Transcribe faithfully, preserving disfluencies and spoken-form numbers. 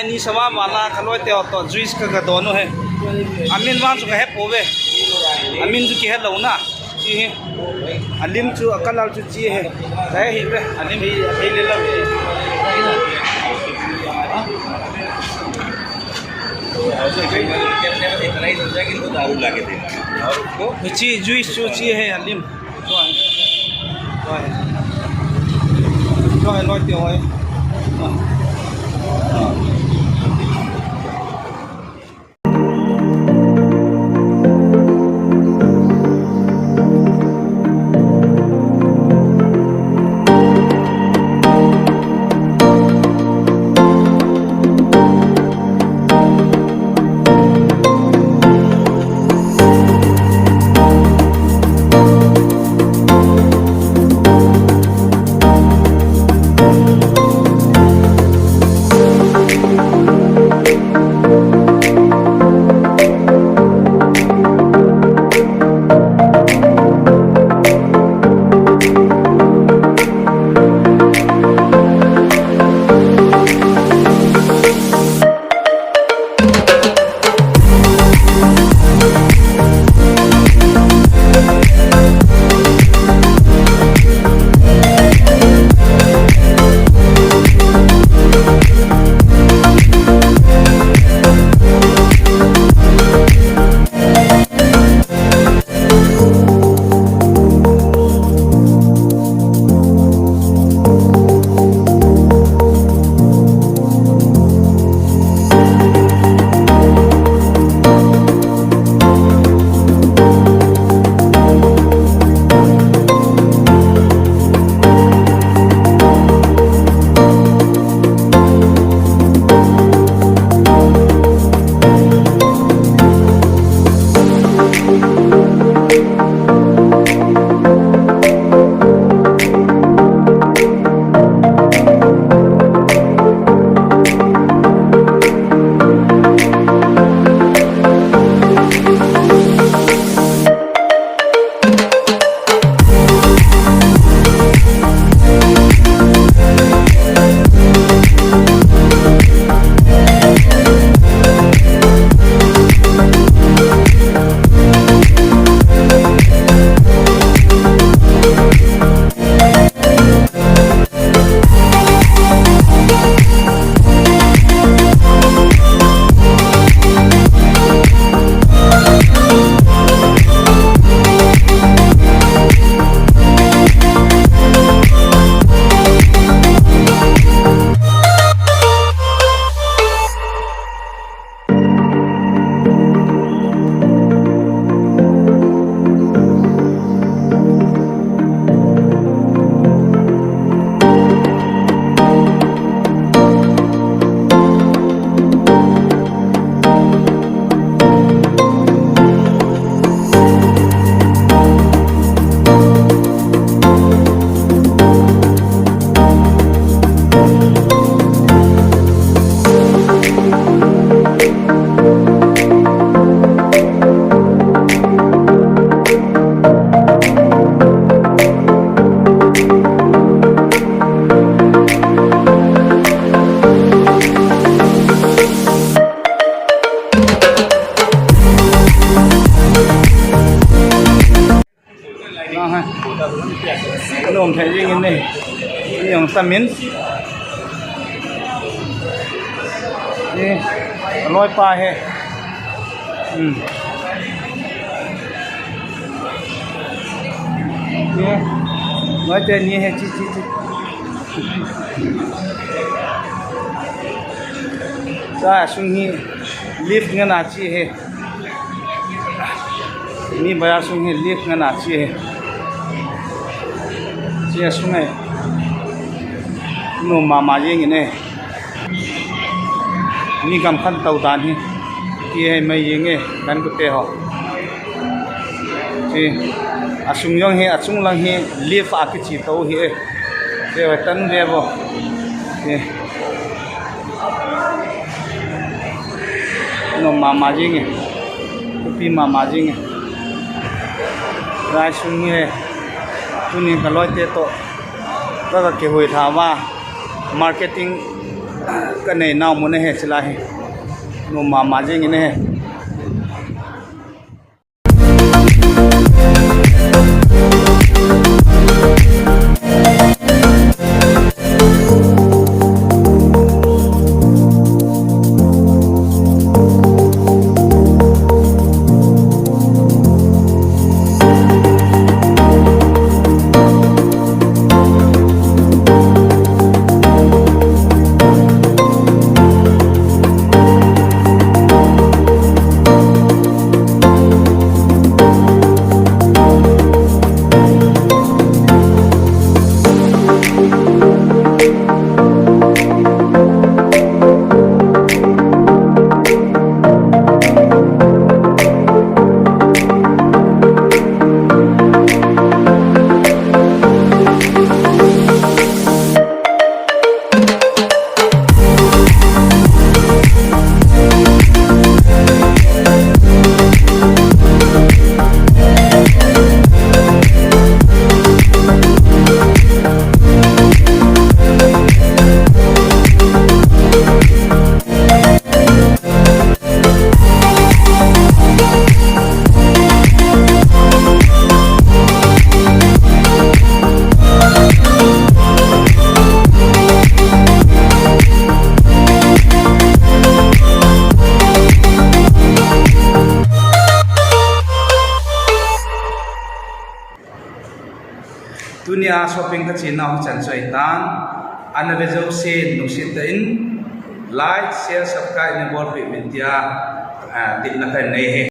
Ni sama mala kaloite ho to juice ka ka donu he. Amin vang chu ka he pove. Amin chu kihe lou na. Chi he. Alim chu a color chu chi he. Ka he ve. Alim hi, hi le lou. Chi juice chu chi he alim. Choi. Choi. Choi, loi tio hoi. Nom thei jing in nei. Ni jong tamin. Ni, loi pa he. Hmm. Ni, loi te ni he chi, chi, chi. Sa sung hi lift ngan a chi he. Mi baya sung hi lift ngan a chi he. Chi a sung he. Nom mama jing in e. Mi gam khat tou dan hi. Ti he mai jing e. Dan ku te ho. Chi. A sung jong hi, a sung lang hi lift a kichi tou hi e. Te wa tan ve vo. Chi. Nom mama jing e. Thupi mama jing e. Lai sung hi e. Tuni ka loi te to. Ka ka kihui tha va. Marketing. Kanei nau mun ahi chulai hi. Nom mama jing in ahi. Tunia shopping kachenau hichan chu ahitan. Ana ve jousen nungsittah in like, share, subscribe neibolpeh uvin tia, ah, temna kanei e.